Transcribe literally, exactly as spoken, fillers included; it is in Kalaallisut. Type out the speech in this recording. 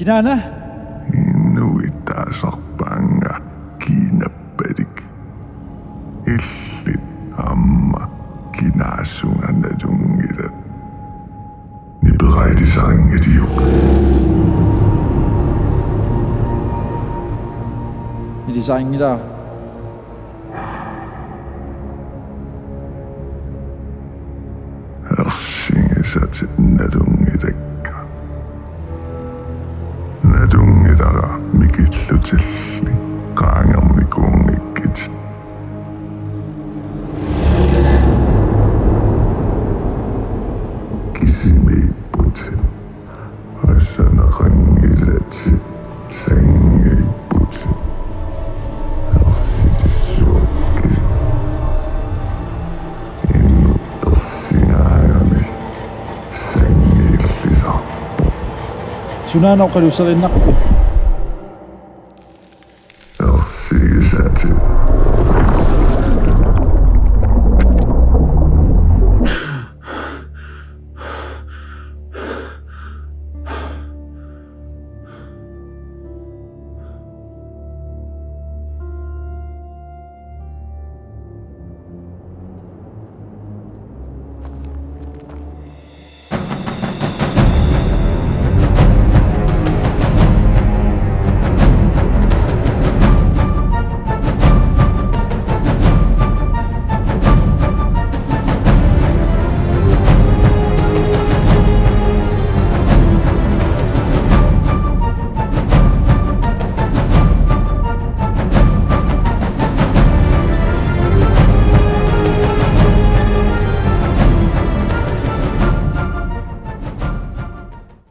Inaana? Inuit taasarpaannga kiinappalik. Illit aamma kinaasunga nalunngilat. Nipera ilisarinngilagut. Ilisarinngilara. Ersigisatit nalunngilakka. Nalunngilara mikillutilli qaangernikuunngikkutit. Kisimiipputit. Assaneqanngilatit, sanngiipputit. Ersitissavakkit. Inuk ersigaagami sanngiillisarpoq. Sunaana oqalusseriinnarpit?